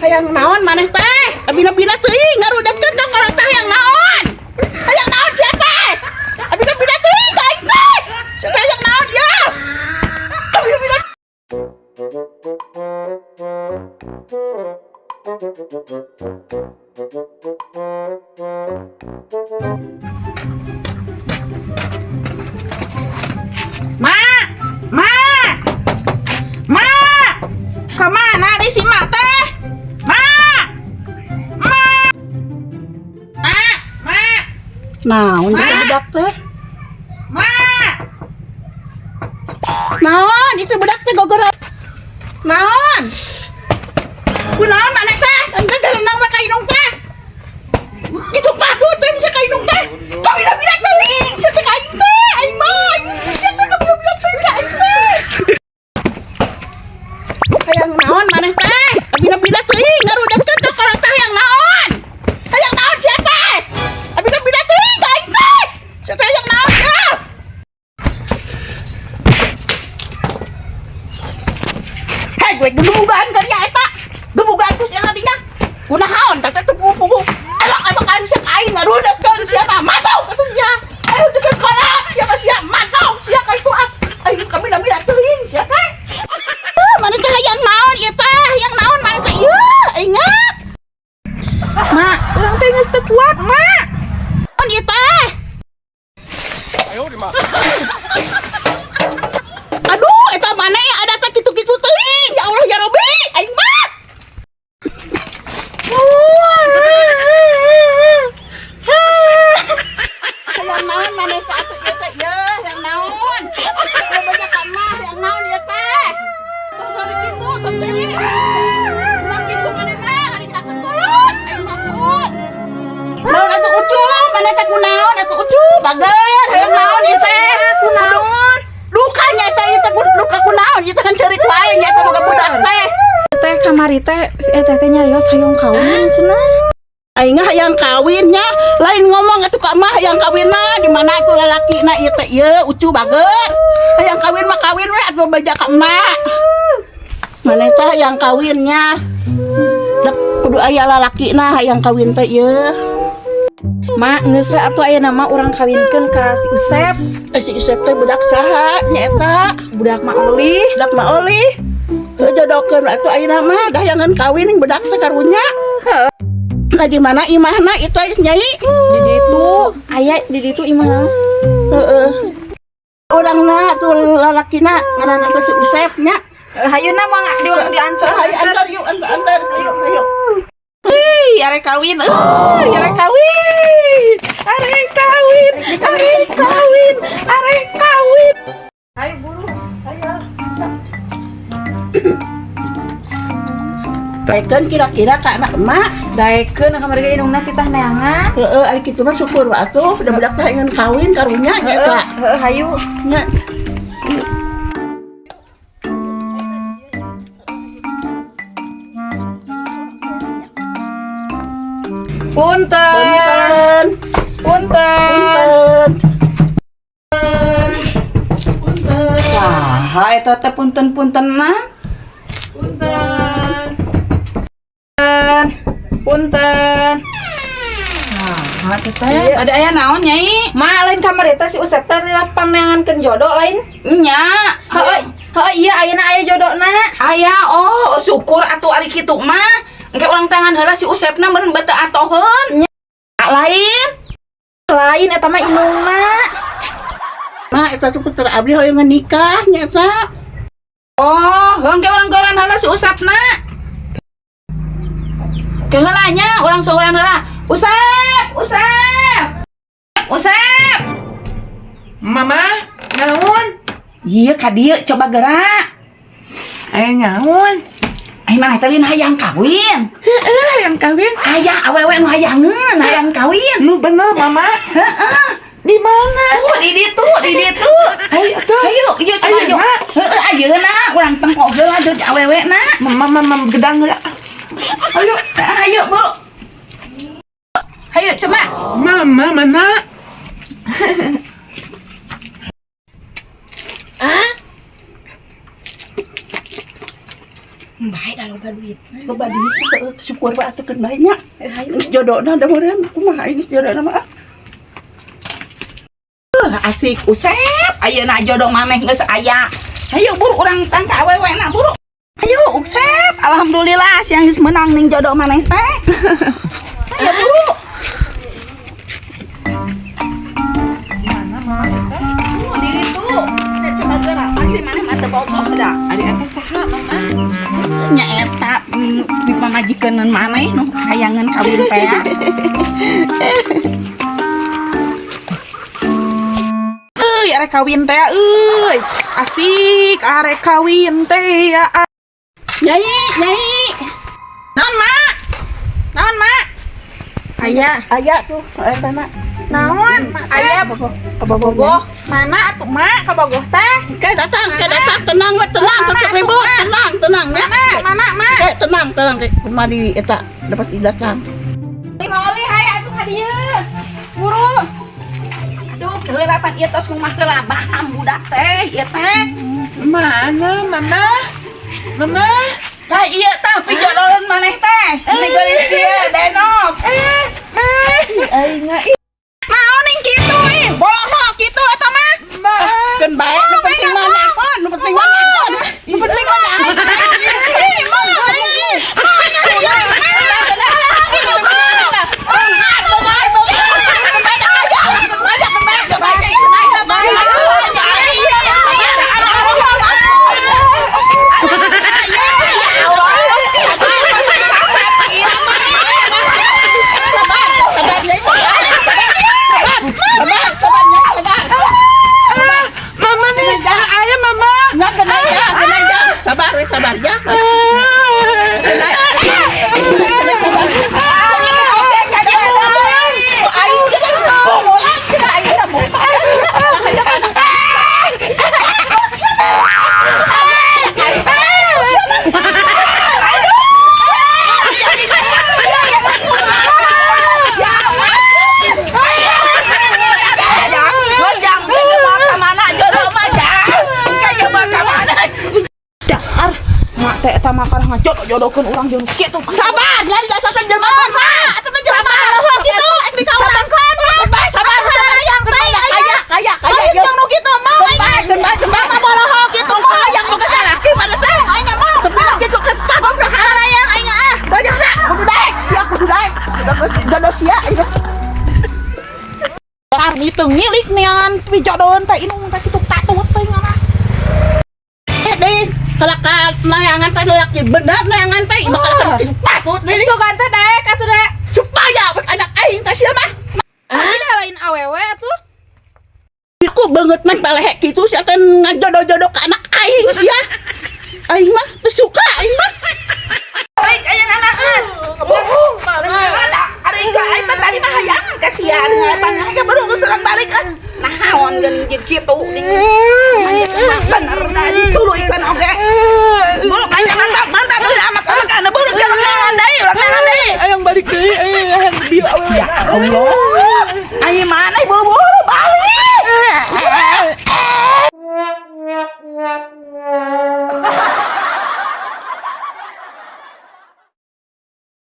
Hayang naon maneh teh? Abina-bina teuing ngarudetkeun ka kolot teh, hayang naon? Hayang naon sia teh? Abina-bina teuing ka aing teh. Sia teh hayang naon ya? Abina-bina. Ma! Ma! Ma! Kemana di si Mak teh? Ma! Ma! Ma! Ma! Naon itu budak teh? Ma! Naon itu budak teh gogoro? Naon? Kunaon maneh teh? Engke gelenang mah ka indung teh. Gitu padu teh bisa ka indung teh. Kabila-bila teuing sia teh ka aing teh. Aing mah aing sia teh kabila-bila teuing ka aing teh. Hayang naon maneh teh? Abina-bina teuing ngarudetkeun ka kolot teh, hayang naon? Hayang naon sia teh? Abina-bina teuing ka aing teh. Sia teh hayang naon ya? Hei, gue gebugan ka dinya eta. Gebugan ku sia dinya. Kunaon teh teh pugu-pugu. Elok emang kan sia ka aing ngarudetkeun sia mah. Matau atuh sia. Ayo teh kolot sia mah sia matau sia ka itu ah. Aing kabina-bina teuing sia teh. Maneh teh hayang naon ieu teh? Hayang naon maneh teh? Ieu, ingat. Mak, urang teh geus teu kuat, Mak. Naon ieu teh? Aduh, eta mana ya ada teh kitu-kitu teuing. Ya Allah ya Robi, aing mah. Hayang naon maneh teh atuh ieu teh? Ieu, hayang naon? Ieu banyak ka mah, hayang naon ieu teh? Tong sore kitu, tong ceri. Ulah kitu maneh mah, haritakeun kolot. Aing mah pun. Naon atuh Ucu? Maneh teh kunaon atuh Ucu? Bager, hayang naon ieu teh? Kunaon? Duka nya teh ieu teh, duka kunaon? Ieu teh kan ceurik wae nya teh boga budak teh. Teh, kamari teh si eta teh nyarios hayang kawin cenah. Aing hayang kawin nya, lain ngomong atuh ka mah hayang kawin mah di mana atuh lalakina ieu teh ieu Ucu bager. Hayang kawin mah kawin we atuh beja ka emak. Maneh teh hayang kawinnya. Dek kudu aya lalakina hayang kawin teh ieu. Mak, geus we atuh ayeuna mah urang kawinkeun ka si Usep. Eh, si Usep teh budak saha nya eta? Budak Mak Oli. Budak Mak Oli. Heuh, jodohkeun atuh ayeuna mah, dah hayangeun kawin ning budak teh karunya. Heeh. Nah, di mana imahna itu Nyai? Di ditu, aya di ditu imah. Heeh. Urangna tuh lalakina ngaranna teh si Usep nya. Eh, hayuna mah di diantar. Hayu antar yuk, antar antar. Ayo, ayo. Hei, arek kawin. Euy, arek kawin. Arek kawin, arek kawin, arek kawin. Ayo buru. Ayo. Daekeun kira-kira ka anak emak. Daekeun kamari ge indungna titah neangan. Heeh, ari kitu mah syukur wa atuh, udah budak teh ingin kawin karunya nya eta. Heeh, hayu. Nya. Punten. Punten. Punten. Punten. Punten. Saha eta teh punten-puntenna? Punten. Punten. Punten. Saha teh teh? Ada aya naon, Nyai? Ma, lain kamari teh si Usep teh pangneangankeun jodoh lain? Nya. Heeh, heeh iya ayeuna aya jodona. Aya, oh syukur atuh ari kitu mah. Engke urang tangan heula si Usepna meureun beuteung atoheun. Nya. Lain. Lain eta mah indungna. Ma, eta tuh putra abdi hoyong nikah nya eta. Oh, heuh engke urang goran heula si Usepna. Ke heula nya urang sauran heula. Usep, Usep. Usep. Mama, naon? Iya ka dieu coba gerak. Aya nyaon? Ai maneh teh lain hayang kawin? Heeh, hayang kawin. Aya awewe nu hayangeun, hayang kawin. Nu bener, Mama. Heeh. Di mana? Oh, di ditu, di ditu. Ayo tuh. Ayo, ieu coba ayo. Ayeuna. Heeh, ayeuna urang tengkok heula deui awewe na. Mama, mama gedang heula. Ayo. Ayo, Bu. Ayo coba. Mama mana? bae da loba duit. Loba duit heueuh, syukur bae atuh keun bae nya. Eh, hayu. Geus jodona da meureun kumaha geus jodona mah. Ah. Asik Usep, ayeuna jodoh maneh geus aya. Hayu buru urang tangka awewe na buru. Hayu Usep, alhamdulillah siang geus menang ning jodoh maneh teh. Hayu buru. Mana diri tuh. Coba gerak pasti maneh mah teu bogoh da. Ari eta saha, Mama? Nya eta di pamajikeun maneh nu hayangeun kawin teh. Euy, arek kawin teh euy. Asik arek kawin teh ya. Nyai, nyai. Naon, Mak? Naon, Mak? Aya. Aya tuh eta na. Naon? Aya Kabogoh. Mana atuh, Mak? Kabogoh teh? Ke datang, tenang we, tenang, Mana teu ribut, atuh, Mak? tenang, tenang ya. Mana? Mana, Mak? Eh, tenang, tenang, ke kumaha di eta, da pasti datang. Maoli hayu asup ka dieu. Buru. Aduh, keheulapan ieu tos ngumah heula baham budak teh, ieu teh. Mana, Mama? Mama? Tah ieu tah pijodoheun maneh teh. Ini geulis kieu, Denop. Eh, eh. Aing mah ih, Naon ning kitu ih, bolohok kitu eta mah. Ma. keun bae nu penting mah nyakeun, nu penting mah nyakeun. Nu penting mah nyakeun. Ih, mau aing. Sabar, Nyai, sabar. Sabar, sabar, sabar, Nyai, sabar. Mama nih, ayah Mama. Nggak kena ya, kena ya. Sabar, we, sabar ya. Kena. Kena, sabar. Aing jadi bobolan, cenah aing teh bobolan. Dasar mak teh eta mah kalah ngajodoh-jodohkeun urang jeung kitu. Sabar, nyai dasar teh jelema mah. Eta teh jelema mah kitu, ek dikaurangkeun. Sabar, sabar, sabar yang kaya, kaya, kaya. Jeung nu kitu mah Keun bae, keun bae, keun bae. bolohok kitu mah. Hayang boga salaki mana teh? Aing mah Tapi kitu ke kagok ka hayang aing ah. Banyak tak? Kudu daek, sia kudu daek. Udah geus jodoh sia ieu. Tar itu ngilik neangan pijodohan teh inung teh kitu patut teh ngana. Eh, deui, kalau ka layangan teh lelaki bener layangan teh bakal kana kitu patut deui. Sugan teh daek atuh daek. Supaya anak aing teh sia mah. Tapi da lain awewe atuh. Aku banget mah palehek kitu sia teh ngajodoh-jodoh ka anak aing sia. Aing mah teu suka aing mah. Baik aya nama geus. Bohong, Mama. Ada ari ka aing teh tadi mah hayangan ka sia dengan apa baru geus serang balik ah. Naon geun kitu ning. Bener tadi tuluy kan oge. Buruk aing mantap mantap euy amat amat kana buruk jalan deui, ulah deui. Ayang balik deui, ayang bieu awewe. Ya Allah.